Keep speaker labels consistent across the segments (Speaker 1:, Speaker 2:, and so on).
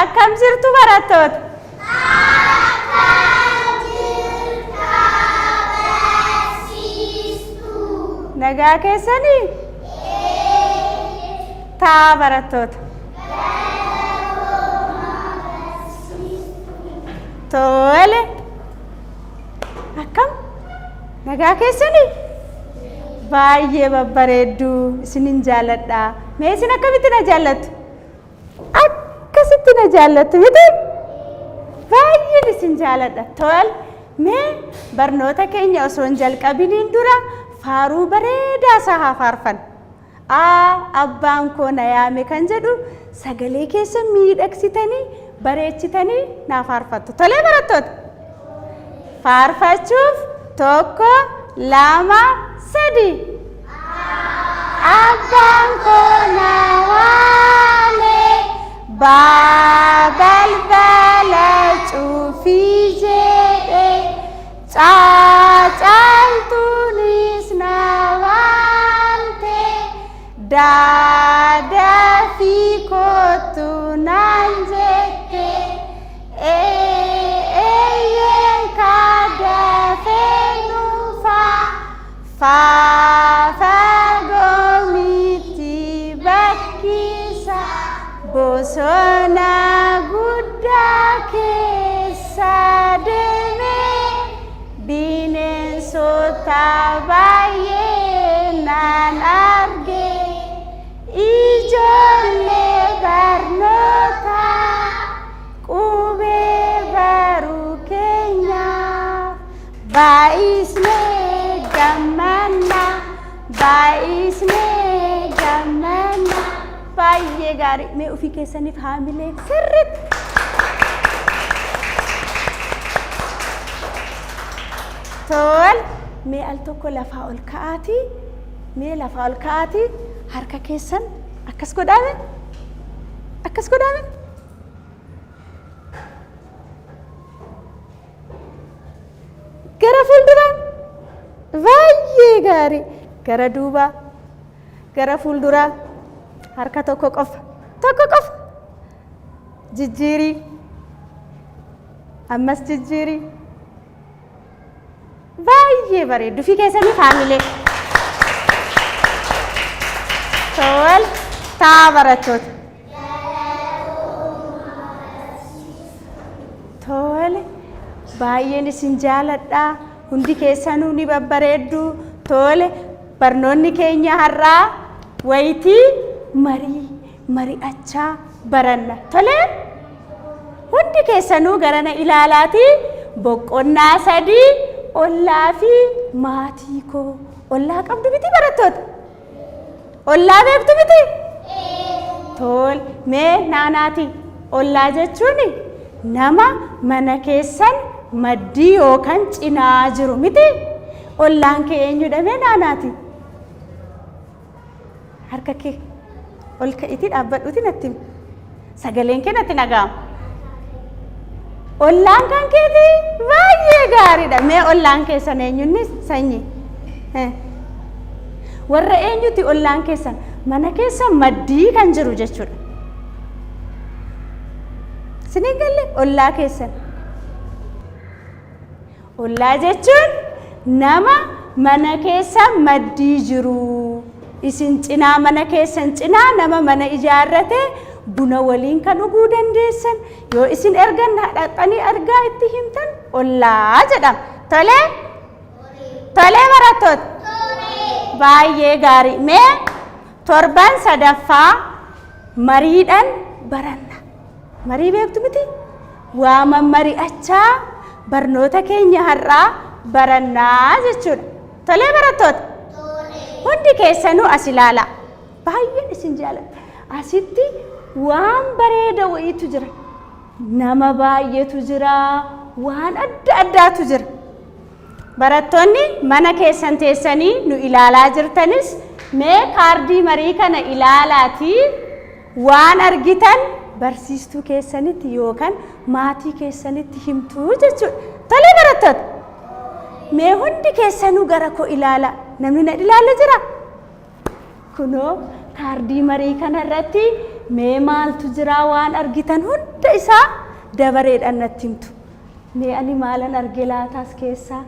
Speaker 1: Akkam jirtu barattoota?
Speaker 2: Akkam jirta barsiistuu?
Speaker 1: Nagaa keessanii? Taa'aa barattoota. Tole. Akkam? Nagaa keessanii? Baay'ee babbareedduu isinin jaalladha. Mee isin akkamitti na jaallattu? Akkasitti na jaallattu miti? Baay'een isin jaaladha. Tol, mee barnoota keenya osoo hin jalqabiniin dura faaruu bareedaa isaa haa faarfannu. A abbaan koo na yaame kan jedhu sagalee keessa miidhagsitanii bareechitanii naa faarfattu. Tolee barattoota? Faarfachuuf tokko, lama, sadi. Abbaan koo na waame baa balbala cufii jedhe caacaaltuunis na waamte daadafii kottu naan jette. Eeyyeen kaa dafee dhufa fagoo miti bakkisa bosona guddaa keessa deemee bineensota baay'ee nan arge. Ijoollee barnootaa qubee baruu keenyaaf baay'isnee gammanna baay'isnee gammanna. Baay'ee gaarii mee ofii keessaniif haamilee sirriitti. Tol mee al tokko lafaa ol ka'aatii mee lafaa ol ka'aatii harka keessan akkas godhaame akkas godhaame. Gara fuulduraa baay'ee gaarii gara duubaa gara fuulduraa harka tokko qofa tokko qofa jijjiirii ammas jijjiirii baay'ee bareeddu fi keessanii faamilee tol taa barattoota. Tole, baay'een isin jaaladha. Hundi keessanuu ni babbareeddu. Tole, barnoonni keenya har'aa wayitii marii mari'achaa baranna. Tole, hundi keessanuu garana ilaalaatii boqonnaa sadii ollaa fi maatii koo. Ollaa qabdu miti barattoota? Ollaa beektu miti? Tol, mee naanaati. Ollaa jechuun nama mana keessan maddii yookaan cinaa jiru miti? Ollaan kee eenyudha mee naanaati? Harka kee ol ka'iitii dhaabbadhuuti natti himi. Sagaleen kee natti dhaga'ama. Ollaan kan keetii baay'ee gaariidha. Mee ollaan keessan eenyunni sanyii? Warra eenyuti ollaan keessan? Mana keessa maddii kan jiru jechuudha. Isiniin galle ollaa keessan. Ollaa jechuun nama mana keessa maddii jiru. Isin cinaa mana keessan cinaa nama mana ijaarrate buna waliin kan dhuguu dandeessan yoo isin ergan dhaqxanii ergaa itti himtan ollaa jedhama. Tolee? Tolee barattoota? Baay'ee gaarii. Mee torban sadaffaa mariidhaan baranna. Marii beektu miti? Waa mammari'achaa barnoota keenya har'aa barannaa jechuudha. Tolee barattoota? Hundi keessanuu as ilaalaa. Baay'een isin jaaladha. Asitti waan bareeda wayiitu jira. Nama baay'eetu jira. Waan adda addaatu jira. Barattoonni mana keessan teessanii nu ilaalaa jirtanis mee kaardii marii kana ilaalaatii waan argitan barsiistuu keessanitti yookaan maatii keessanitti himtu jechuudha. Tolee barattoota? Mee hundi keessanuu gara koo ilaalaa. Namni na ilaala jira? Kunoo kaardii marii kanarratti Mee maaltu jiraa waan argitan hunda isaa dabareedhaan natti himtu. Mee ani maalan arge laataas keessaa?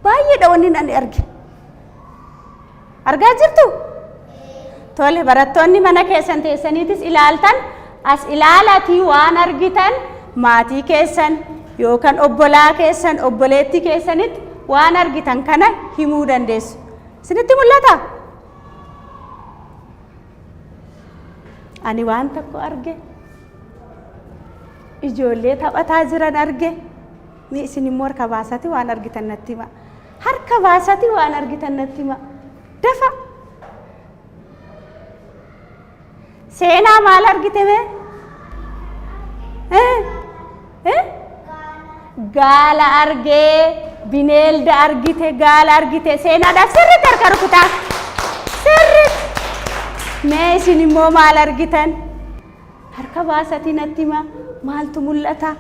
Speaker 1: Baay'eedha wanni ani arge. Argaa jirtu? Tole barattoonni mana keessan teessaniitis ilaaltan as ilaalatii waan argitan maatii keessan yookaan obbolaa keessan obboleettii keessanitti waan argitan kana himuu dandeessu. Isinitti mul'ata? Ani waan tokko arge. Ijoollee taphataa jiran arge. Mee isin immoo harka baasati waan argitan natti hima. Harka baasati waan argitan natti hima. Dafa. Seenaa maal argite mee? Eh? Eh? Gaala argee, bineelda argite, gaala argite. Seenaadhaaf sirriitti harka rukutaa. Sirriitti. Mee isin immoo maal argitan? Harka baasatii natti hima. Maaltu mul'ata?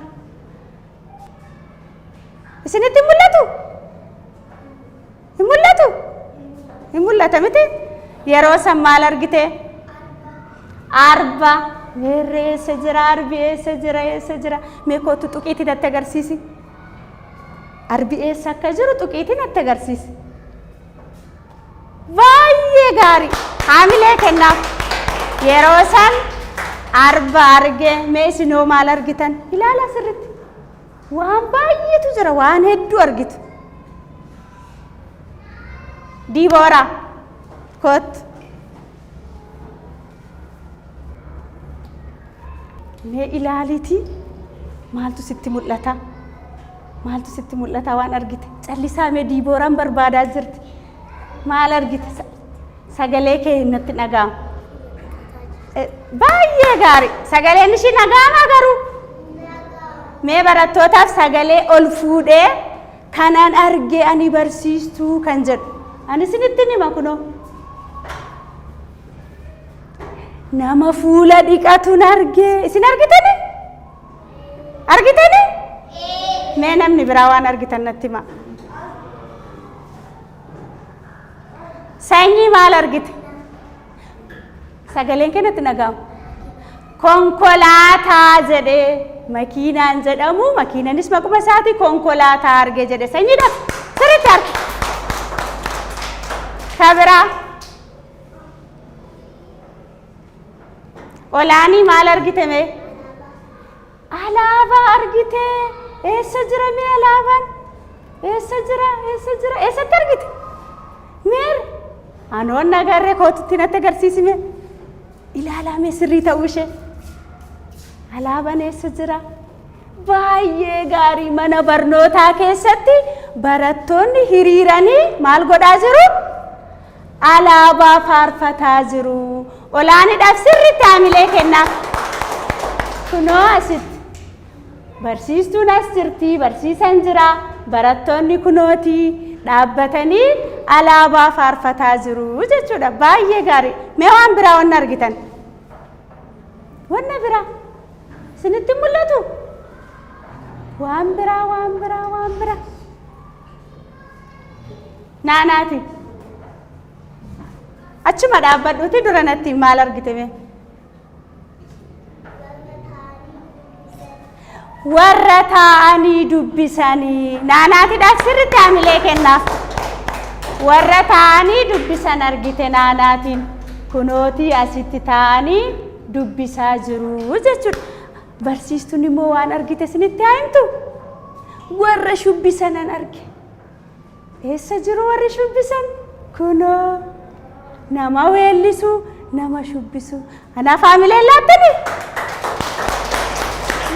Speaker 1: Isinitti hin mul'atu? Hin mul'atu? Hin mul'ata miti? Yeroo san maal argite? Arba. Meerre eessa jira? Arbi eessa jira? Eessa jira? Mee kootu tuqiitii natti agarsiisi. Arbi eessa akka jiru tuqiitii natti agarsiisi. Baay'ee gaarii. Haamilee kennaaf. Yeroo san arba arge mee isinoo maal argitan? Ilaalaa sirriitti. Waan baay'eetu jira waan hedduu argitu. Diibooraa kottu. Mee ilaaliitii maaltu sitti mul'ata? Maaltu sitti mul'ata waan argite? Callisaa mee Diibooraan barbaadaa jirti. Maal argite? Sagalee kee natti dhaga'ama. Baay'ee gaarii. Sagaleen ishii dhaga'ama garuu? Mee barattootaaf sagalee ol fuudhee kanan arge ani barsiistuu kan jedhu. Ani isinitti hima kunoo. Nama fuula dhiqatun arge. Isin argitani? Argitani? Mee namni biraa waan argitan natti hima. Sanyii maal argite? Sagaleen kee natti dhaga'amu. Konkolaataa jedhee makiinaan jedhamu makiinanis maquma isaati konkolaataa arge jedhe sanyiidhaaf sirriitti arge. Ka biraa. Olaanii maal argite mee? Alaabaa argite. Eessa jira mee alaabaan? Eessa jira? Eessa jira? Eessatti argite? Meer? Anoon nagarree kootutti natti agarsiisi mee? Ilaalaa mee sirrii ta'uu ishee. Alaabaan eessa jira? Baay'ee gaarii mana barnootaa keessatti barattoonni hiriiranii maal godhaa jiru? Alaabaa faarfataa jiru. Olaanidhaaf sirriitti haamilee kennaaf. Kunoo asitti barsiistuun as jirti, barsiisan jira, barattoonni kunooti dhaabbatanii alaabaa faarfataa jiru jechuudha. Baay'ee gaarii. Mee waan biraa wanna argitan? Wanna biraa isinitti hin mul'atu? Waan biraa, waan biraa, waan biraa. Naanaati. Achuma dhaabbadhuuti dura natti maal argite mee? Warra taa'anii dubbisanii. Naanaatidhaaf sirriitti haamilee kennaaf. Warra taa'anii dubbisan argite naanaatiin. Kunootii asitti taa'anii dubbisaa jiru jechuudha. Barsiistuun immoo waan argite isinitti haa himtu. Warra shubbisanan arge. Eessa jiru warri shubbisan? Kunoo nama weellisu, nama shubbisu. Anaaf haamileen laattani?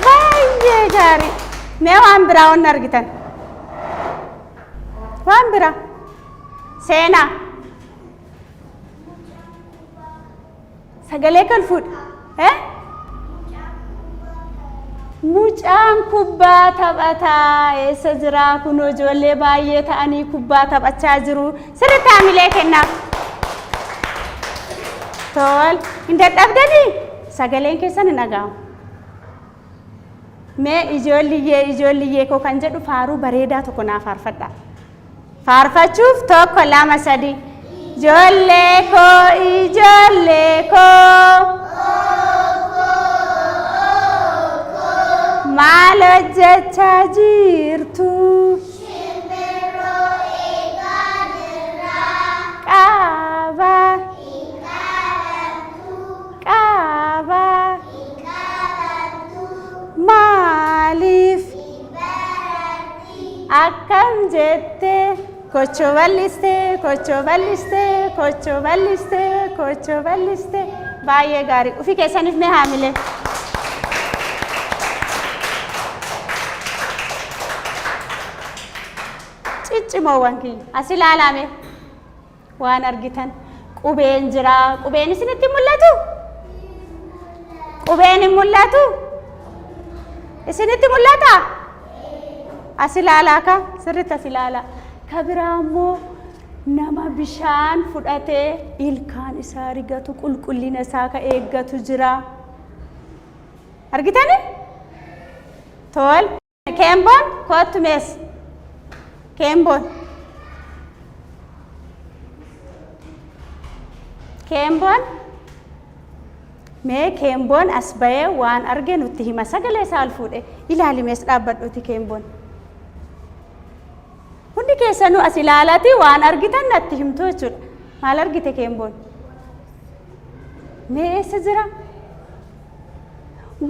Speaker 1: Baay'ee gaarii. Mee waan biraa wanni argitan? Waan biraa. Seenaa. Sagalee kan fuudhe. Eh? Mucaan kubbaa taphataa eessa jira? Kun ijoollee baay'ee ta'anii kubbaa taphachaa jiru. Sirriitti haamilee kennaaf. Tol. Hin dadhabdanii? Sagaleen keessan hin dhaga'amu. Mee ijoolliyyee ijoolliyyee koo kan jedhu faaruu bareedaa tokko naa faarfadhaa. Faarfachuuf tokko lama sadi. Ijoollee koo ijoollee koo. Akkam jette kochoo bal'iste, kochoo bal'iste, kochoo bal'iste, kochoo bal'iste. Baay'ee gaarii. Ofii keessaniif mee haamilee. Ciccimoowwan kiyya as ilaalaa mee waan argitan qubeen jira. Qubeen isinitti mul'atu? Qubeen hin mul'atu? Isinitti mul'ata? As ilaalaa ka sirriitti as ilaalaa. Ka biraa immoo nama bishaan fudhatee ilkaan isaa rigatu qulqullina isaa ka eeggatu jira. Argitani? Tol. Keemboon koottu mees. Keemboon. Keemboon. Mee keemboon as ba'ee waan arge nutti hima. Sagalee isaa ol fuudhee ilaali mees dhaabbadhuuti keemboon. Hundi keessanuu as ilaalati waan argitan natti himtu jechuudha. Maal argite keemboon? Mee eessa jira?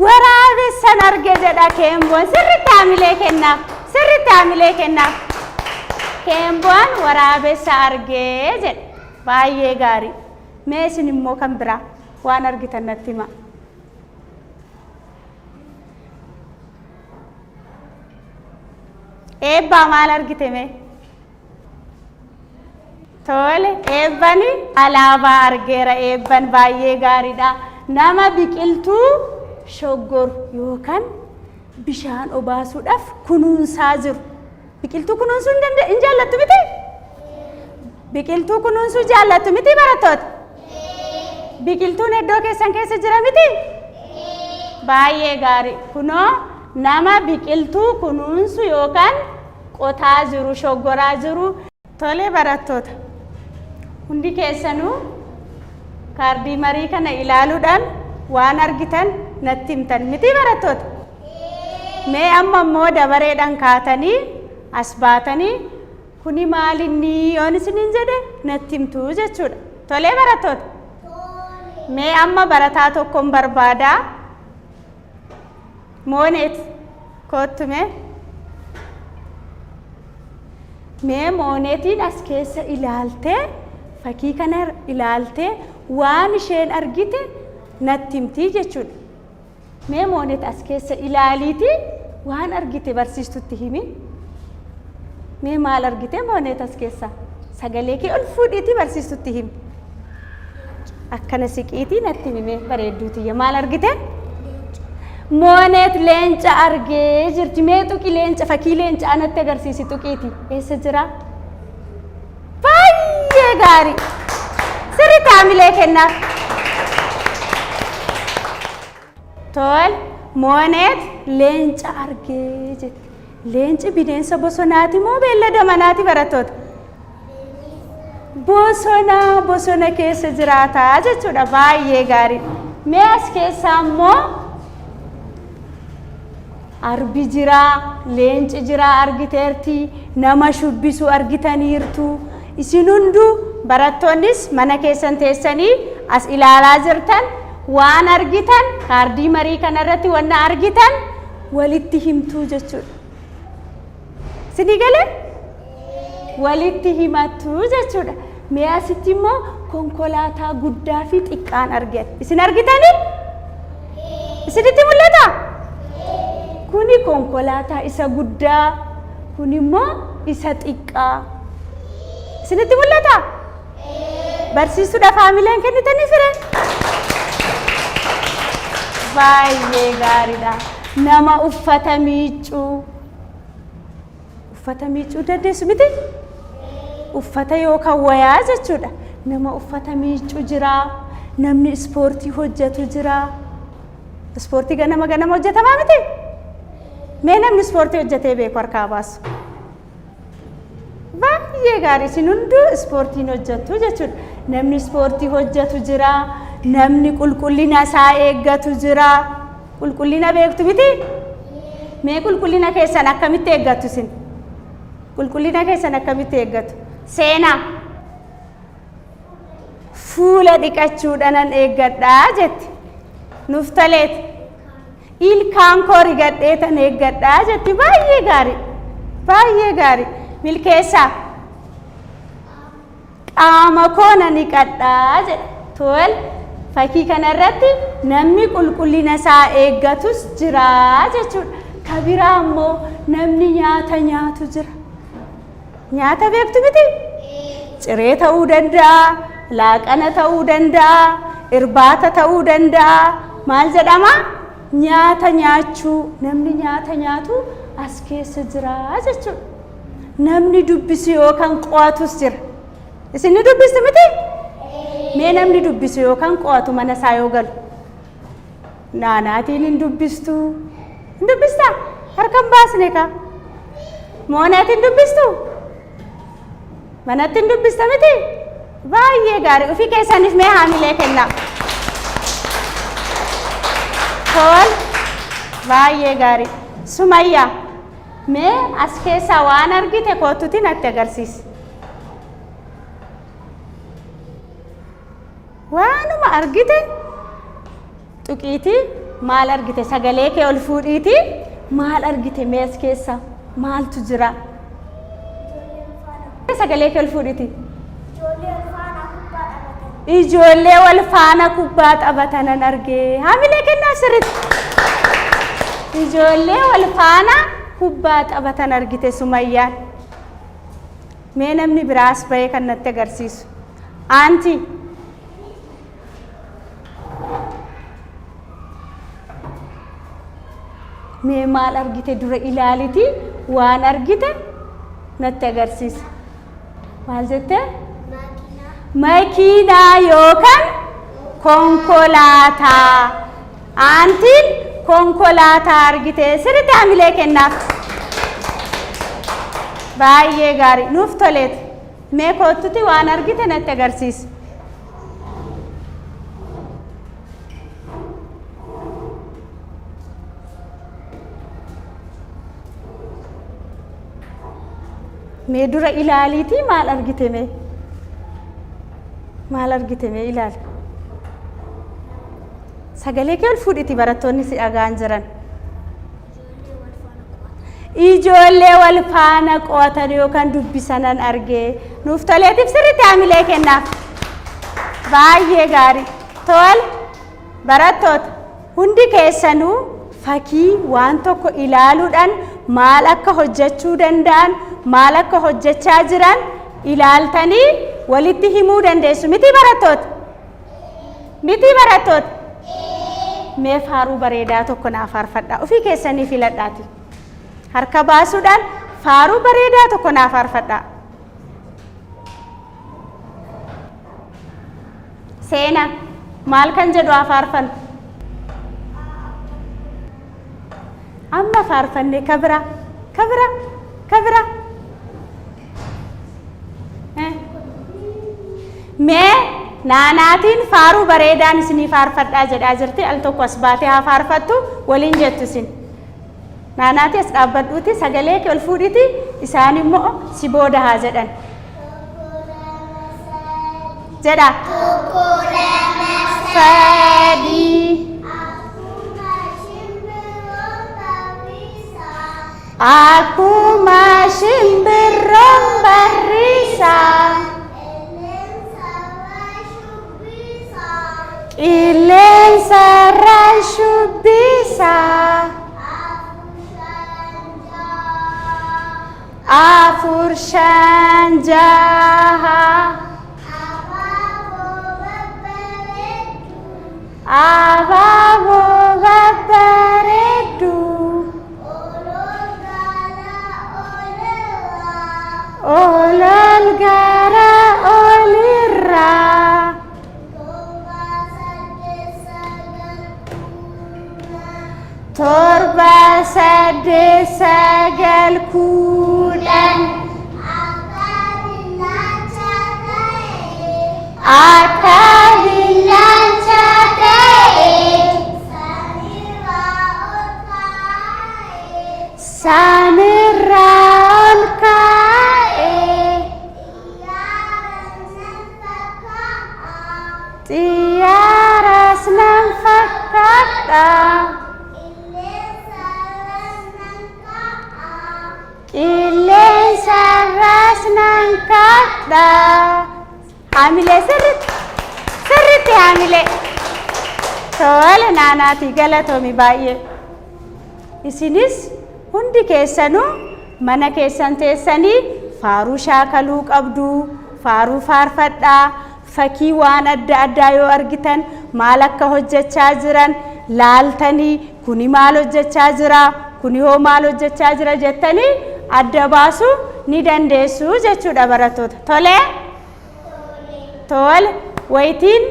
Speaker 1: Waraabessan arge jedha keemboon. Sirriitti haamilee kennaaf. Sirriitti haamilee kennaaf. Keemboon waraabessa argee jedhe. Baay'ee gaarii. Mee isin immoo kan biraa waan argitan natti himaa. Eebbaa maal argite mee? Tole, eebban alaabaa argeera. Eebban baay'ee gaariidha. Nama biqiltuu shoggoru yookaan bishaan obaasuudhaaf kunuunsaa jiru. Biqiltuu kunuunsuu hin danda'e hin jaallattu miti? Biqiltuu kunuunsuu jaallattu miti barattoota? Biqiltuun iddoo keessan keessa jira miti? Baay'ee gaarii. Kunoo nama biqiltuu kunuunsu yookaan qotaa jiru, shoggoraa jiru. Tole barattoota, hundi keessanuu kaardii marii kana ilaaluudhaan waan argitan natti himtan miti barattoota? Mee amma immoo dabareedhaan kaatanii as baatanii kuni maalinni yoon isiniin jedhe natti himtu jechuudha. Tolee barattoota? Mee amma barataa tokkon barbaadaa. Mooneet koottu mee. Mee mooneetiin as keessa ilaaltee fakkii kana ilaaltee waan isheen argite natti himti jechuudha. Mee moonet as keessa ilaaliitii waan argite barsiistutti himi. Mee maal argite moonet as keessa? Sagalee kee ol fuudhiitii barsiistutti himi. Akkana siqiitii natti himi mee bareedduu tiyya maal argite? Moonet leenca argee jirti. Mee tuqi leenca fakkii leencaa natti agarsiisi tuqiiti. Eessa jira? Baay'ee gaarii. Sirriitti haamilee kennaaf. Tol mooneet leenca argee jette. Leenci bineensa bosonaati moo beellada manaati barattoota? Bosona bosona keessa jiraata jechuudha. Baay'ee gaarii. Mee as keessaa immoo Arbi jira, leenci jira argiteerti, nama shubbisu argitaniirtu. Isin hunduu barattoonnis mana keessan teessanii as ilaalaa jirtan waan argitan kaardii marii kanarratti wanna argitan walitti himtuu jechuudha. Isinii galee? Walitti himattu jechuudha. Mee asitti immoo konkolaataa guddaa fi xiqqaan argan. Isin argitanii? Isinitti mul'ata? Kuni konkolaataa isa guddaa, kun immoo isa xiqqaa. Isinitti mul'ata? Barsiisuudhaaf haamileen kennitanii fire? Baay'ee gaariidha. Nama uffata miiccuu. Uffata miiccuu dandeessu miti? Uffata yookaan wayaa jechuudha. Nama uffata miiccu jira. Namni ispoortii hojjetu jira. Ispoortii ganama ganama hojjetamaa miti? Mee namni ispoortii hojjetee beeku harkaa baasu. Baay'ee gaarii isin hunduu ispoortiin hojjettu jechuudha. Namni ispoortii hojjetu jira. Namni qulqullina isaa eeggatu jira. Qulqullina beektu miti? Mee qulqullina keessan akkamitti eeggattu isin? Qulqullina keessan akkamitti eeggatu? Seenaa. Fuula dhiqachuudhanan eeggadhaa jetti. Nuuf toleeti. Ilkaan koo rigadheetan eeggadhaa jetti. Baay'ee gaarii. Baay'ee gaarii. Milkeessaa. Qaama koo nan dhiqadhaa jedha. Tole. Fakkii kanarratti namni qulqullina isaa eeggatus jira jechuudha. Ka biraa immoo namni nyaata nyaatu jira. Nyaata beektu miti? Ciree ta'uu danda'a, laaqana ta'uu danda'a, irbaata ta'uu danda'a. Maal jedhama? Nyaata nyaachuu. Namni nyaata nyaatu as keessa jira jechuudha. Namni dubbisu yookaan qo'atus jira. Isin ni dubbistu miti? Mee namni dubbisu yookaan qo'atu mana isaa yoo galu. Naanaatiin hin dubbistu. Hin dubbistaa? Harka hin baasne kaa. Moonaati hin dubbistu? Manatti hin dubbista miti? Baay'ee gaarii. Ofii keessaniif mee haamilee kennaa. Tol. Baay'ee gaarii. Sumayyaa. Mee as keessaa waan argite koottuti natti agarsiisi. Waanuma argite tuqiitii maal argite sagalee kee ol fuudhiitii maal argite mee as keessa maaltu jira? Sagalee kee ol fuudhiitii. Ijoollee wal faana kubbaa taphatanan argee haamilee kennaa sirriitti. Ijoollee wal faana kubbaa taphatan argite Sumayyaan. Mee namni biraas bahee kan natti agarsiisu. Aantii. Mee maal argite dura ilaaliti waan argite natti agarsiisa. Maal jettee? Makiinaa yookaan konkolaataa. Aantiin konkolaataa argite sirriitti hamilee kennaaf. Baay'ee gaarii nuuf toleeti. Mee koottuti waan argite natti agarsiisi. Mee dura ilaaliitii maal argite mee? Maal argite mee ilaali. Sagalee kee ol fuudhiti barattoonni si dhaga'an jiran. Ijoollee wal faana qo'atan yookaan dubbisanan argee nuuf toleetiif sirriitti haamilee kennaaf. Baay'ee gaarii. Tole barattoota hundi keessanuu fakii waan tokko ilaaluudhaan maal akka hojjechuu danda'an maal akka hojjechaa jiran ilaaltanii walitti himuu dandeessu miti barattoota? Miti barattoota? Mee faaruu bareedaa tokko naa faarfadhaa. Ofii keessanii filadhaati. Harka baasuudhaan faaruu bareedaa tokko naa faarfadhaa. Seena maal kan jedhu haa faarfannu? Amma faarfanne kabira kabira kabira. Mee naanaatiin faaruu bareedaan isinii faarfadhaa jedhaa jirti al tokko as baatee haa faarfattu waliin jettu isin. Naanaatii as dhaabbadhuuti sagalee kee ol fuudhiti isaan immoo si booda haa jedhan. Jedha.
Speaker 2: Tokko lama
Speaker 1: Sadii.
Speaker 2: Akkuma shimbirroon barrisaa.
Speaker 1: Akkuma shimbirroon barrisaa.
Speaker 2: Qilleensa irra shubbisaa.
Speaker 1: Qilleensarra shubbisaa.
Speaker 2: Afur shan ja'a.
Speaker 1: Afur shan jaha.
Speaker 2: Abaaboo babbareedduu.
Speaker 1: Abaaboo babbareedduu.
Speaker 2: Oloon gaala olirraa.
Speaker 1: Olol gara olirraa.
Speaker 2: Torba saddeet sagal kudhan.
Speaker 1: Torba saddeet sagal kudhan.
Speaker 2: Akka billaacha ta'e.
Speaker 1: Akka billaacha ta'e.
Speaker 2: Samiirraa ol kaa'e.
Speaker 1: Samiirraa ol kaa'e.
Speaker 2: Xiyyaaras nan fakkaata.
Speaker 1: Xiyyaaras nan fakkaadha.
Speaker 2: Qilleensarras nan ka'a.
Speaker 1: Qilleensa jaalladha. Haamilee sirriitti sirriitti haamilee. Tole naanaatii galatoomi baay'ee. Isinis hundi keessanuu mana keessan teessanii faaruu shaakaluu qabdu, faaruu faarfadhaa, fakii waan adda addaa yoo argitan maal akka hojjechaa jiran laaltanii kuni maal hojjechaa jira, kuni hoo maal hojjechaa jira jettanii adda baasuu ni dandeessu jechuudha barattoota. Tolee? Tole. Wayitiin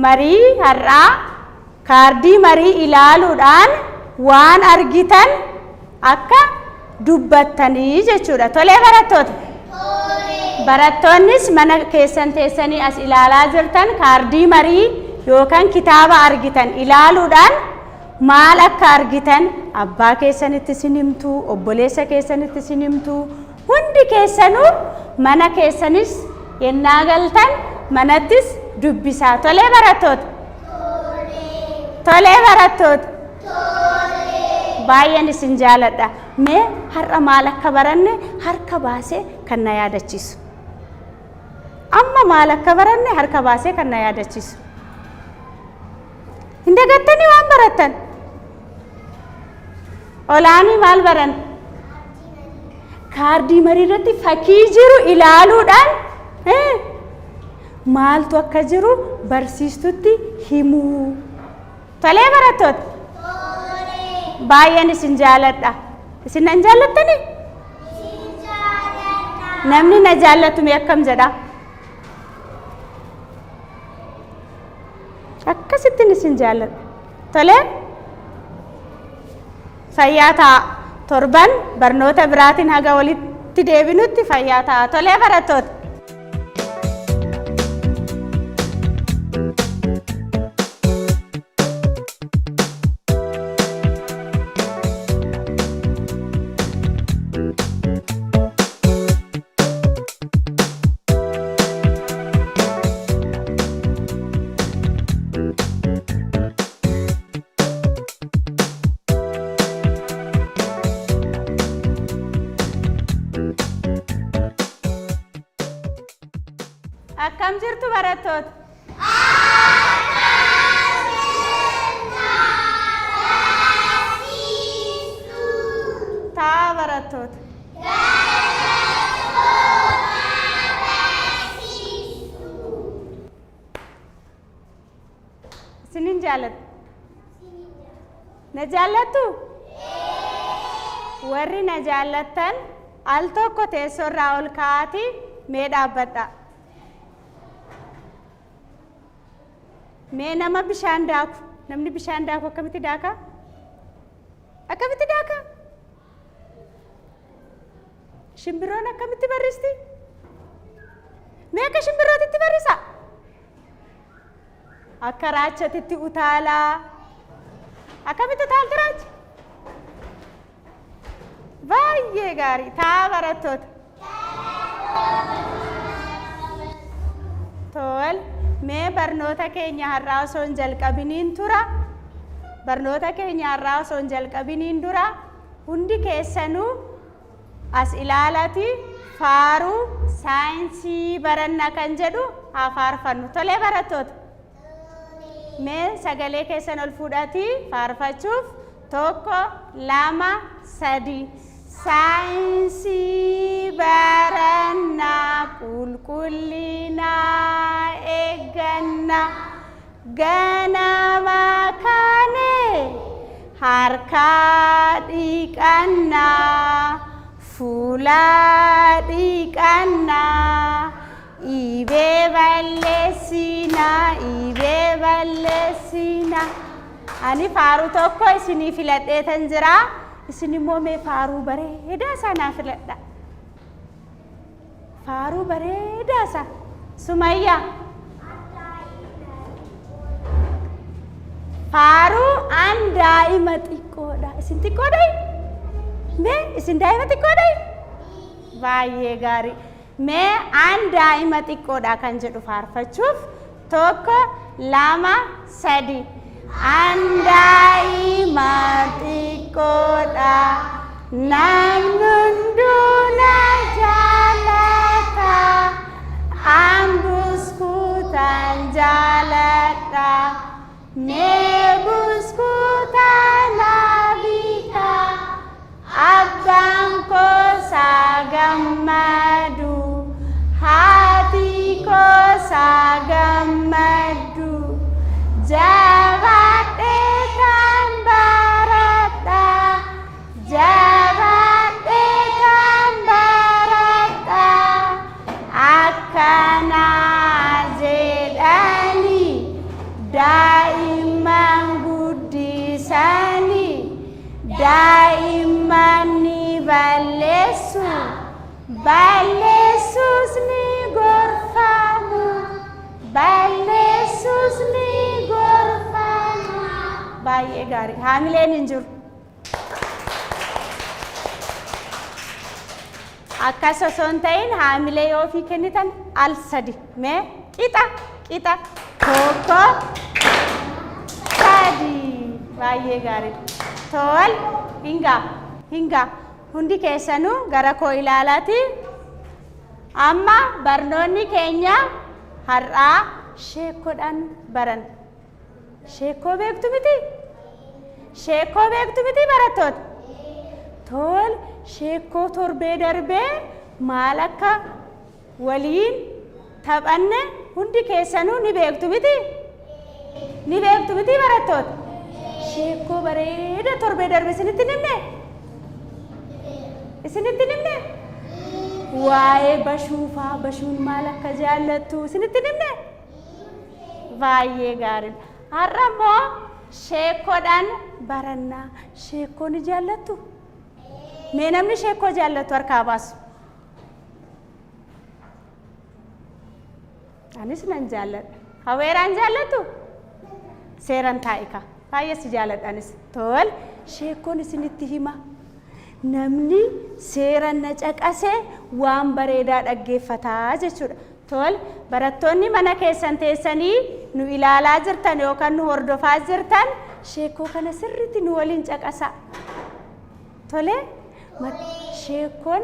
Speaker 1: marii har'aa kaardii marii ilaaluudhaan waan argitan akka dubbattanii jechuudha. Tolee barattoota? Barattoonnis mana keessan teessanii as ilaalaa jirtan kaardii marii yookaan kitaaba argitan ilaaluudhaan maal akka argitan abbaa keessanitti isin himtu, obboleessa keessanitti isin himtu, hundi keessanuu mana keessanis yennaa galtan manattis dubbisaa. Tolee barattoota? Tolee barattoota? Baay'een isin jaaladha. Mee har'a maal akka baranne harka baasee kan na yaadachiisu. Amma maal akka baranne harka baasee kan na yaadachiisu. Hin dagattanii waan barattan? Olaanii maal baran? Kaardii marii irratti fakkii jiru ilaaluudhaan maaltu akka jiru barsiistutti himuu. Tolee barattoota? Baay'een isin jaaladha. Isin nan jaallattanii? Namni na jaallatu mee akkam jedha? Akkasittiin isin jaalladha. Tolee? Fayyaa ta'a. Torban barnoota biraatiin haga walitti deebinutti fayyaa ta'a. Tolee barattoota? Akkam jirtu barattoota? Taa'aa barattoota. Isinin jaalladha. Na jaallattu? Warri na jaallattan al tokko teessoo irraa ol ka'aatii mee dhaabbadhaa. Mee nama bishaan daaku, namni bishaan daaku akkamitti daaka? Akkamitti daaka? Shimbirroon akkamitti barristi? Mee akka shimbirrootitti barrisa? Akka raachatitti utaalaa. Akkamitti utaalti raachi? Baay'ee gaarii. Taa'aa barattoota. Tol. Mee barnoota keenya har'aa osoo hin jalqabiniin tura. Barnoota keenya har'aa osoo hin jalqabiniin dura hundi keessanuu as ilaalati faaruu saayinsii baranna kan jedhu haa faarfannu. Tolee barattoota. Mee sagalee keessan ol fuudhatii faarfachuuf tokko, lama, sadi. Saayinsii barannaa qulqullina eegganna. Ganama kaane harka dhiqanna, fuula dhiqanna. Dhibee balleessina, dhibee balleessina. Ani faaruu tokko isinii filadheetan jira. Isin immoo mee faaruu bareedaa isaa naa filadha. Faaruu bareedaa isaa. Sumayyaa. Faaruu an daa'ima xiqqoodha. Isin xiqqoodha? Mee isin daa'ima xiqqoodha? Baay'ee gaarii. Mee an daa'ima xiqqoodha kan jedhu faarfachuuf tokko, lama, sadi. An daa'ima xiqqoodha. Namni hunduu na jaalata. Daa'imman ni balleessu, balleessus ni gorfamu, balleessus ni gorfamu. Baay'ee gaarii. Haamileen hin jiru. Akkas osoo hin ta'in haamilee yoo ofii kennitan al sadi. Mee qixa qixa tokko sadi. Baay'ee gaariidha. Tol hingaa hingaa hundi keessanuu gara koo ilaalaati. Amma barnoonni keenya har'aa sheekkoodhaan baran. Sheekkoo beektu miti? Sheekkoo beektu miti barattoota? Tol sheekkoo torbee darbee maal akka waliin taphanne hundi keessanuu ni beektu miti? Ni beektu miti barattoota? Sheekkoo bareeda torbee darbe isinitti hin himne? Isinitti hin himne? Waa'ee bashuufaa bashuun maal akka jaallattu isinitti hin himne? Baay'ee gaariidha. Har'a immoo sheekkoodhaan baranna. Sheekkoo ni jaallattu? Mee namni sheekkoo jaallatu harka haa baasu. Anis nan jaalladha. Haweeraan jaallattu? Seeran taa'ika. Baay'ee si jaaladha anis. Tol sheekkoon isinitti hima. Namni seeran na caqase waan bareedaa dhaggeeffataa jechuudha. Tole, barattoonni mana keessan teessanii nu ilaalaa jirtan yookaan nu hordofaa jirtan sheekkoo kana sirriitti nu waliin caqasaa. Tole, sheekkoon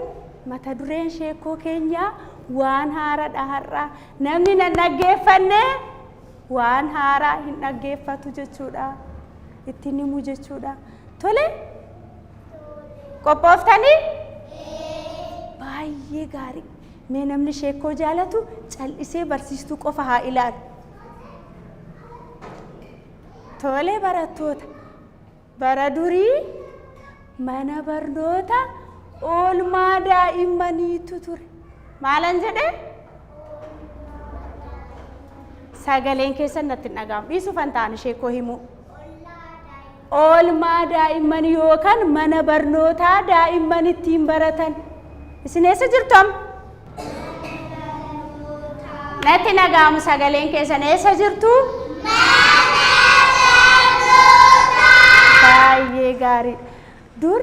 Speaker 1: mata dureen sheekkoo keenyaa waan haaraadha har'a. Namni nan dhaggeeffanne waan haaraa hin dhaggeeffatu jechuudha. Ittiin himu jechuudha. Tole, qophooftanii? Baay'ee gaarii. Mee namni sheekkoo jaalatu cal'isee barsiistuu qofa haa ilaalu. Tole barattoota, bara durii mana barnoota oolmaa daa'immaniitu ture. Maalan jedhe? Sagaleen keessan natti hin dhaga'amu. Dhiisuufan ta'an sheekkoo himuu. Oolmaa daa'immanii yookaan mana barnootaa daa'imman ittiin baratan. Isin eessa jirtu amma? Natti dhaga'amu sagaleen keessan eessa jirtu? Baay'ee gaariidha. Dur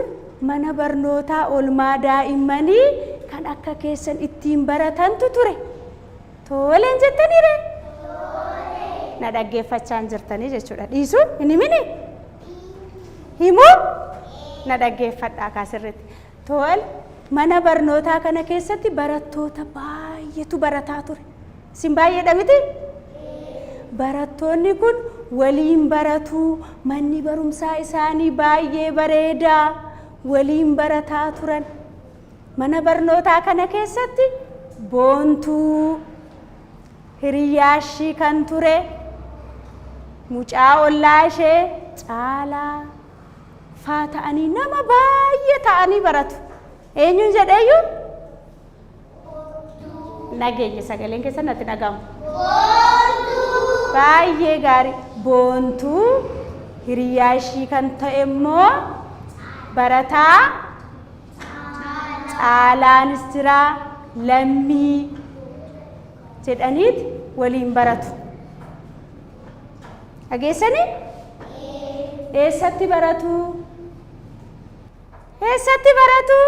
Speaker 1: mana barnootaa oolmaa daa'immanii kan akka keessan ittiin baratantu ture. Toleen jettanii ree? Na dhaggeeffachaa hin jirtanii jechuudha. Dhiisuu hin himini? Himuu? Na dhaggeeffadhaa kaa sirriitti. Tol mana barnootaa kana keessatti barattoota baay'eetu barataa ture. Isin baay'eedha miti? Barattoonni kun waliin baratuu, manni barumsaa isaanii baay'ee bareedaa, waliin barataa turan. Mana barnootaa kana keessatti Boontuu, hiriyyaa ishii kan ture, mucaa ollaa ishee Caalaa faa ta'anii nama baay'ee ta'anii baratu. Eenyuun jedheeyyuu? Nageenya sagaleen keessan natti dhaga'amu. Baay'ee gaarii. Boontuu hiriyyaa ishii kan ta'e immoo barataa Caalaanis jira, Lammii jedhaniit waliin baratu. Dhageessanii? Eessatti baratu? Eessatti baratu?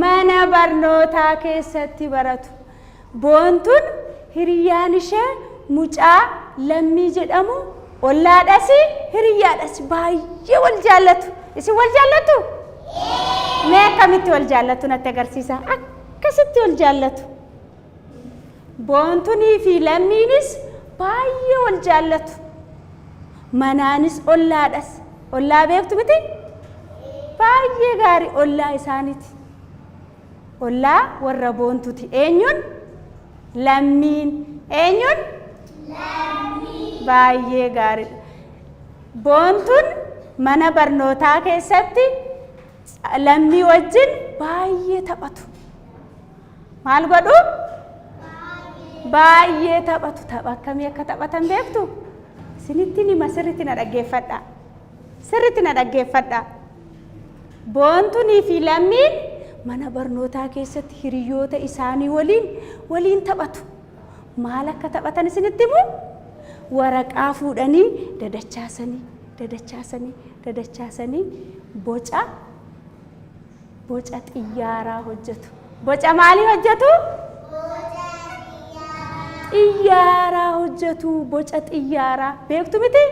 Speaker 1: Mana barnootaa keessatti baratu. Boontuun hiriyyaan ishee mucaa Lammii jedhamu ollaadhas hiriyyaadhas baay'ee wal jaallatu. Isin wal jaallattu? Mee akkamitti wal jaallattu natti agarsiisa. Akkasitti wal jaallatu. Boontunii fi Lammiinis baay'ee wal jaallatu. Manaanis ollaadhas. Ollaa beektu miti? Baay'ee gaarii ollaa isaaniiti. Ollaa warra Boontuti. Eenyuun? Lammiin. Eenyuun? Lammiin. Baay'ee gaariidha. Boontuun mana barnootaa keessatti Lammii wajjin baay'ee taphatu. Maal godhu? Baay'ee taphatu. Tapha akkamii akka taphatan beektu? Isinittiin hima sirriitti na dhaggeeffadhaa. Sirriitti na dhaggeeffadhaa. Boontunii fi Lammiin mana barnootaa keessatti hiriyoota isaanii waliin waliin taphatu. Maal akka taphatan isinitti himuu? Waraqaa fuudhanii dadachaasanii dadachaasanii dadachaasanii boca boca xiyyaaraa hojjetu. Boca maalii hojjetu? Xiyyaaraa hojjetu. Boca xiyyaaraa beektu miti?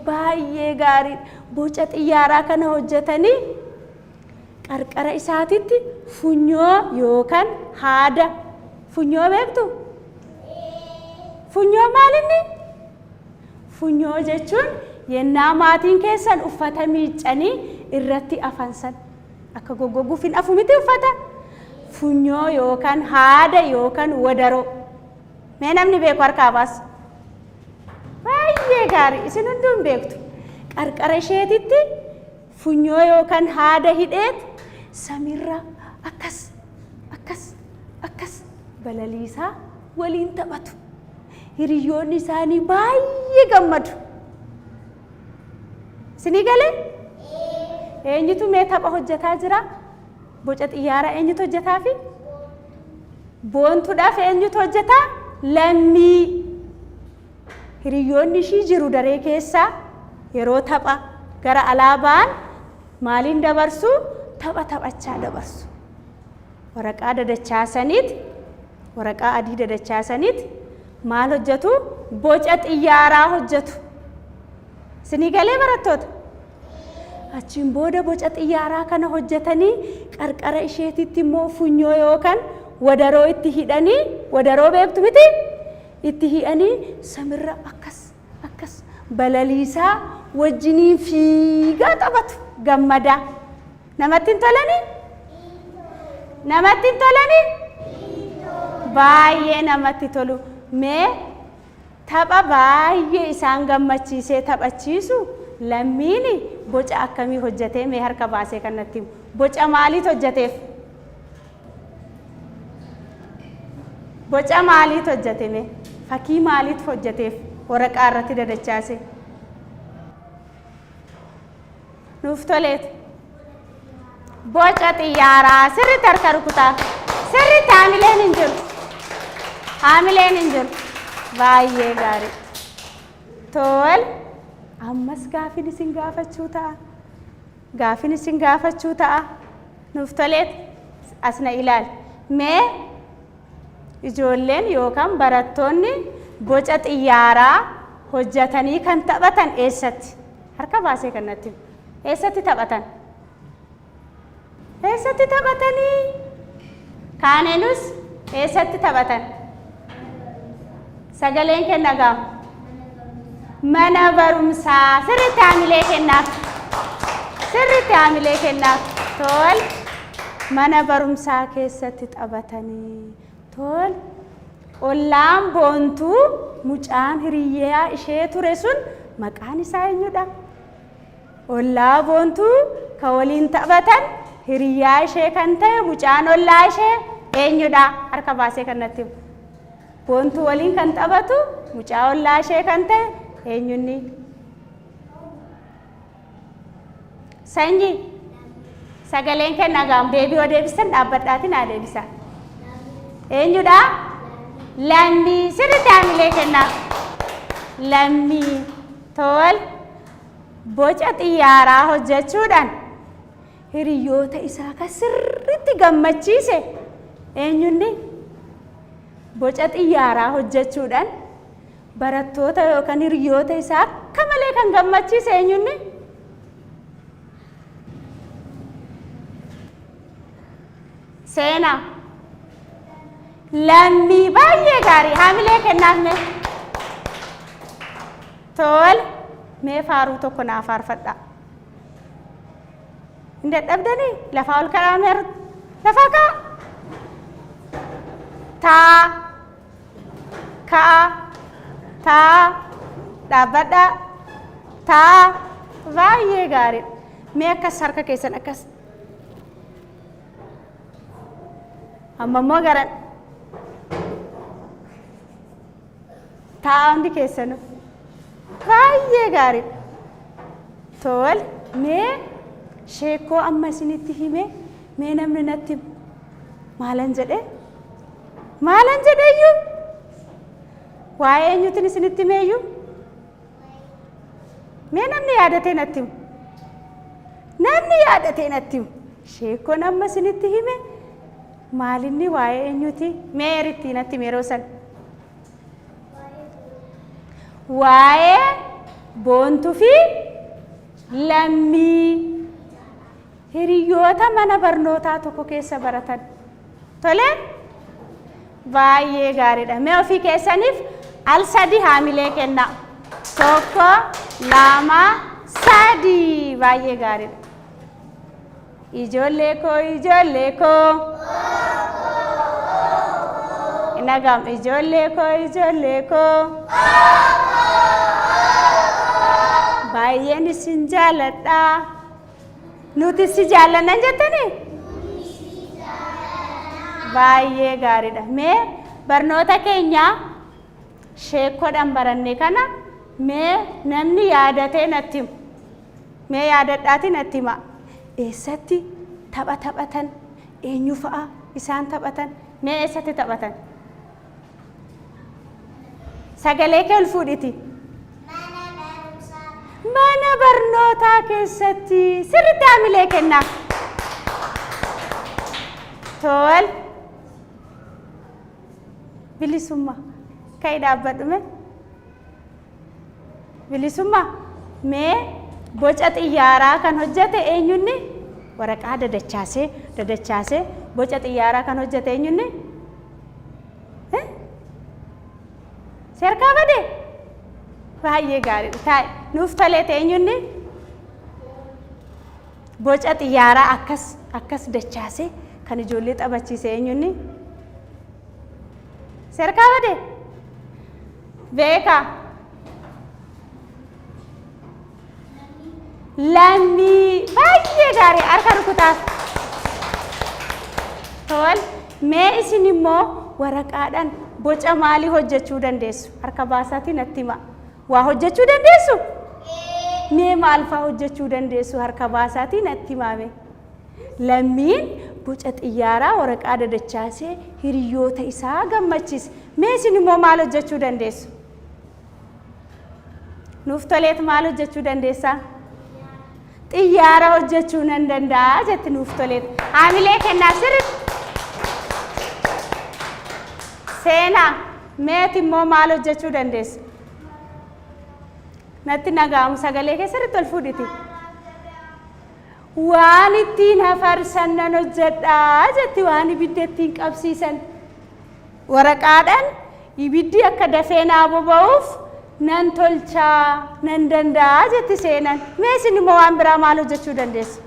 Speaker 1: Baay'ee gaariidha. Boca xiyyaaraa kana hojjetanii qarqara isaatitti funyoo yookaan haada. Funyoo beektu? Funyoo maal inni? Funyoo jechuun yennaa maatiin keessan uffata miiccanii irratti afansan akka goggoguuf hin afu miti uffata. Funyoo yookaan haada yookaan wadaroo. Mee namni beeku harkaa baasu. Baay'ee gaarii isin hunduu hin beektu. Qarqara isheetitti funyoo yookaan haada hidheet samiirra akkas akkas akkas balaliisaa waliin taphatu. Hiriyoonni isaanii baay'ee gammadu. Isinii galee? Eenyutu mee tapha hojjetaa jira? Boca xiyyaaraa eenyutu hojjetaafi? Boontuudhaaf eenyutu hojjetaa? Lammii. Hiriyoonni ishii jiru daree keessa yeroo tapha gara alaa ba'an maaliin dabarsu? Tapha taphachaa dabarsu. Waraqaa dadachaasaniit waraqaa adii dadachaasaniit maal hojjetu? Boca xiyyaaraa hojjetu. Isinii galee barattoota? Achiin booda boca xiyyaaraa kana hojjetanii qarqara isheetitti immoo funyoo yookaan wadaroo itti hidhanii wadaroo beektu miti? Itti hidhanii samirra akkas akkas balaliisaa wajjiniin fiigaa taphatu gammadaa. Namatti hin tolanii? Namatti hin tolanii? Baay'ee namatti tolu. Mee tapha baay'ee isaan gammachiisee taphachiisu Lammiin boca akkamii hojjetee mee harka baasee kan natti himu? Boca maaliitu hojjeteef? Boca maaliitu hojjete mee? Fakkii maaliitu hojjeteef waraqaa irratti dadachaase? Nuuf toleetu. Boca xiyyaaraa sirriitti harka rukutaa. Sirriitti haamileen hin jiru. Haamileen hin jiru. Baay'ee gaarii. Tol. Ammas gaafin isin gaafachuu ta'a. Gaafin isin gaafachuu ta'a. Nuuf toleetu. As na ilaali. Mee ijoolleen yookaan barattoonni boca xiyyaaraa hojjetanii kan taphatan eessatti? Harka baasee kan natti himu. Eessatti taphatan? Eessatti taphatanii? Kaaneenus eessatti taphatan? Sagaleen kenna gaama. Mana barumsaa. Sirriitti haamilee kennaaf. Sirriitti haamilee kennaaf. Tol. Mana barumsaa keessatti taphatanii. Tol. Ollaan Boontuu mucaan hiriyyaa ishee ture sun maqaan isaa eenyudha? Ollaa Boontuu kan waliin taphatan hiriyyaa ishee kan ta'e mucaan ollaa ishee eenyudha? Harka baasee kan natti himu. Boontuu waliin kan taphatu mucaa ollaa ishee kan ta'e eenyunni? Sanyii. Sagaleen kenna gaam deebii yoo deebistan dhaabbadhaatiin haa deebisa. Eenyudha? Lammii. Sirriitti haamilee kennaaf. Lammii. Tol. Boca xiyyaaraa hojjechuudhaan hiriyoota isaa kan sirriitti gammachiise eenyunni? Boca xiyyaaraa hojjechuudhaan barattoota yookaan hiriyoota isaa akka malee kan gammachiise eenyunni? Seenaa. Lammii baay'ee gaarii haamilee kennaaf mee. Tole mee faaruu tokko naa faarfadhaa. Hin dadhabdanii lafaa ol ka'aa mee lafaa ka'a. Taa ka'a taa dhaabbadhaa taa baay'ee gaariidha. Mee akkas harka keessan akkas. Amma immoo gara taa'aa hundi keessanuu. Baay'ee gaariidha. Tole mee Sheekkoo amma isinitti hime mee namni natti himu. Maalan jedhe? Maalan jedheyyuu? Waa'ee eenyuutiin isinitti himeeyyuu? Mee namni yaadatee natti himu. Namni yaadatee natti himu. Sheekkoon amma isinitti hime maalinni waa'ee eenyuuti? Mee erittii natti himi yeroo san. Waa'ee Boontuu fi Lammii hiriyoota mana barnootaa tokko keessa baratan. Tole? Baay'ee gaariidha. Mee ofii keessaniif al sadi haamilee kennaa. Tokko, lama, sadi. Baay'ee gaariidha. Ijoollee koo, ijoollee koo. Nagam ijoollee koo, ijoollee koo. Baay'een isin jaaladha. Nuti si jaallanna hin jettanii? Baay'ee gaariidha. Mee barnoota keenya sheekkoodhaan baranne kana mee namni yaadatee natti himu. Mee yaadadhaatii natti himaa. Eessatti tapha taphatan? Eenyu fa'a isaan taphatan? Mee eessatti taphatan? Sagalee kee ol fuudhiti.
Speaker 2: Mana barumsaa.
Speaker 1: Mana barnootaa keessatti sirriitti haamilee kennaa. Tol. Bilisummaa. Ka'i dhaabbadhu mee. Bilisummaa. Mee boca xiyyaaraa kan hojjete eenyunni? Waraqaa dadachaasee dadachaasee boca xiyyaaraa kan hojjete eenyunni? Si harkaa bade? Baay'ee gaariidha. Taa'i. Nuuf tolee ta'e eenyunni? Boca xiyyaaraa akkas akkas dachaasee kan ijoollee taphachiise eenyunni? Si harkaa bade? Beekaa. Lammii baay'ee gaarii harka rukutaaf. Tol mee isin immoo waraqaadhaan boca maalii hojjechuu dandeessu? Harka baasaatii natti himaa. Waa hojjechuu dandeessu? Mee maal fa'aa hojjechuu dandeessu? Harka baasaatii natti himaa mee. Lammiin boca xiyyaaraa waraqaa dadachaasee hiriyoota isaa gammachiise. Mee isin immoo maal hojjechuu dandeessu? Nuuf toleet maal hojjechuu dandeessaa? Xiyyaara hojjechuu nan danda'a jetti nuuf toleet. Haamilee kennaaf sirriitti. Seenaa meeti immoo maal hojjechuu dandeessa? Natti naga'amu sagalee kee sirriitti ol fuudhiti. Waan ittiin hafarsan nan hojjedha jetti waan ibidda ittiin qabsiisan. Waraqaadhaan ibiddi akka dafee naa boba'uuf nan tolcha, nan danda'a jetti Seenan. Mee isin immoo waan biraa maal hojjechuu dandeessu?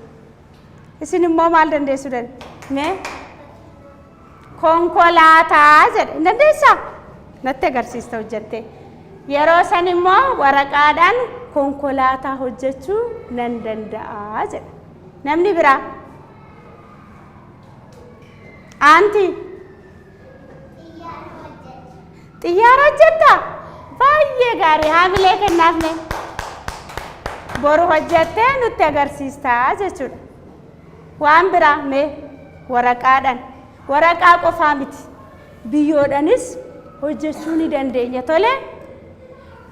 Speaker 1: Isin immoo maal dandeessuu dandeessu? Mee konkolaataa jedhe hin dandeessaa? Natti agarsiista hojjettee. Yeroo san immoo waraqaadhaan konkolaataa hojjechuu nan danda'a jedha. Namni biraa? Aantii? Xiyyaara hojjetta? Baay'ee gaarii haamilee kennaaf mee. Boru hojjettee nutti agarsiistaa jechuudha. Waan biraa mee waraqaadhaan waraqaa qofaa miti biyyoodhanis hojjechuu ni dandeenya tole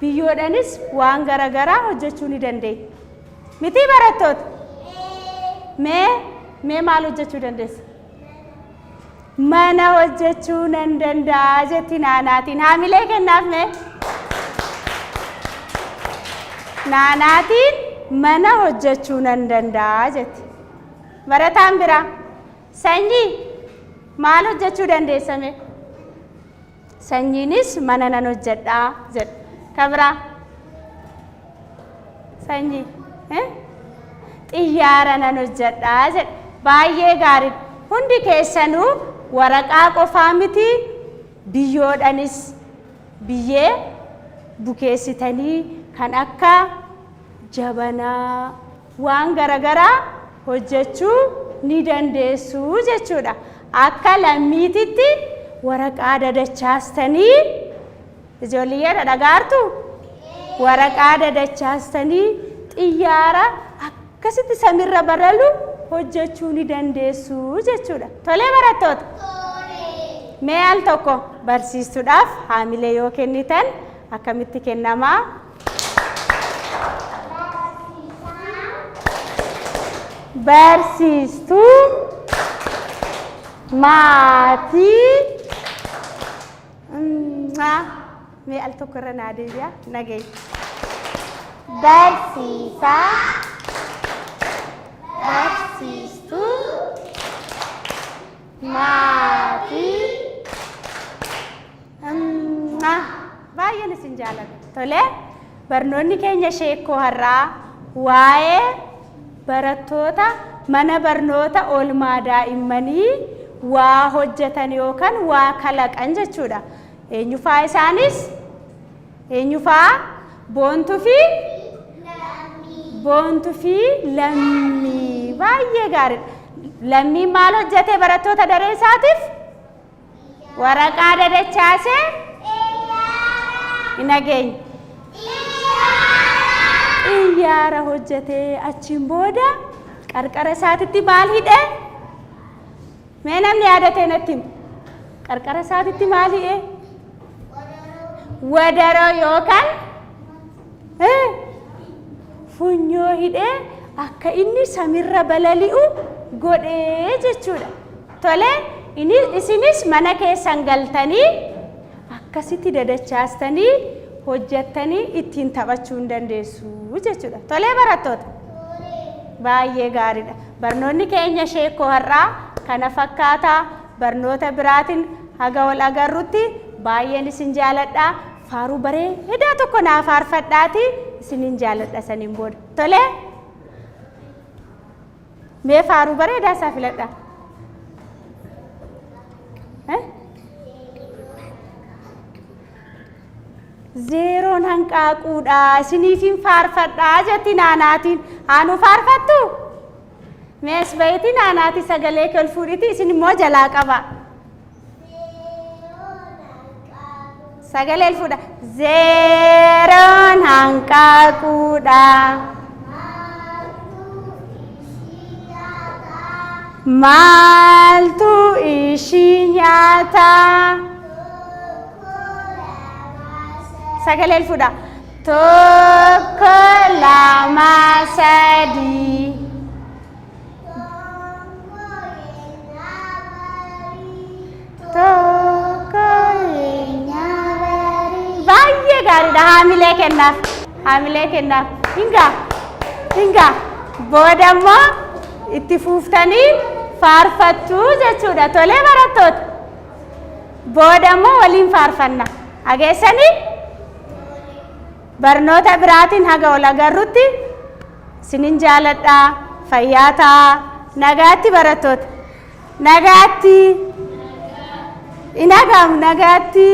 Speaker 1: biyyoodhanis waan garaagaraa hojjechuu ni dandeenya. Mitii barattoota? Mee mee maal hojjechuu dandeessa? Mana hojjechuu nan danda'a jetti naanaatiin. Haamilee kennaaf mee. Naanaatiin mana hojjechuu nan danda'a jetti. Barataan biraa sanyii maal hojjechuu dandeessa mee? Sanyiinis mana nan hojjedha jedha. Ka biraa sanyii xiyyaara nan hojjedha jedha. Baay'ee gaariidha. Hundi keessanuu waraqaa qofaa miti biyyoodhanis biyyee bukeessitanii kan akka jabanaa waan garagaraa hojjechuu ni dandeessu jechuudha. Akka lammiititti waraqaa dadachaastanii ijoolliyyee dhagaartu waraqaa dadachaastanii xiyyaara akka Akkasitti samiirra baralu hojjechuu ni dandeessu jechuudha. Tolee barattoota? Mee al tokko barsiistuudhaaf haamilee yoo kennitan akkamitti kennamaa? Barsiistuu maatii mee al tokko irra naa deebi'a nageenya. Barsiisaa barsiistuu maatii baay'een isin jaalladha. Tole barnoonni keenya sheekkoo har'aa waa'ee barattoota mana barnoota oolmaa daa'immanii waa hojjetan yookaan waa kalaqan jechuudha. Eenyufaa isaanis? Eenyufaa? Boontuu fi Boontuu fi Lammii. Baay'ee gaariidha. Lammiin maal hojjete barattoota daree isaatiif? Waraqaa dadachaasee hin dhageenye. Xiyyaara hojjetee achiin booda qarqara isaatitti maal hidhe? Mee namni yaadatee natti himu. Qarqara isaatitti maal hidhe? Wadaroo yookaan funyoo hidhee akka inni samirra balali'u godhee jechuudha. Tole isinis mana keessan galtanii akkasitti dadachaastanii hojjettanii ittiin taphachuu hin dandeessu jechuudha. Tolee barattoota? Baay'ee gaariidha. Barnoonni keenya sheekkoo har'aa kana fakkaataa barnoota biraatiin haga wal agarrutti baay'een isin jaaladha. Faaruu bareedaa tokko naa faarfadhaati isinin jaaladha saniin booda. Tolee? Mee faaruu bareedaa isaa filadha. Zeeroon hanqaaquudha isiniifin faarfadhaa jetti naanaatiin. Haanuu faarfattu? Mee as bahiiti naanaati sagalee kee ol fuudhiti isin immoo jalaa qaba. Sagalee ol fuudha. Zeeroon hanqaaquudha. Maaltu ishii nyaata? Sagalee ol fuudha. Tokko, lama, sadii. Tokko Baay'ee gaariidha. Haamilee kennaaf. Haamilee kennaaf. Hingaa. Hingaa. Booda immoo itti fuuftanii faarfattu jechuudha. Tolee barattoota. Booda immoo waliin faarfanna. Dhageessanii? Barnoota biraatiin haga wal agarrutti isinin jaaladha. Fayyaa ta'aa. Nagaatti barattoota. Nagaatti. Inagaam nagaatti.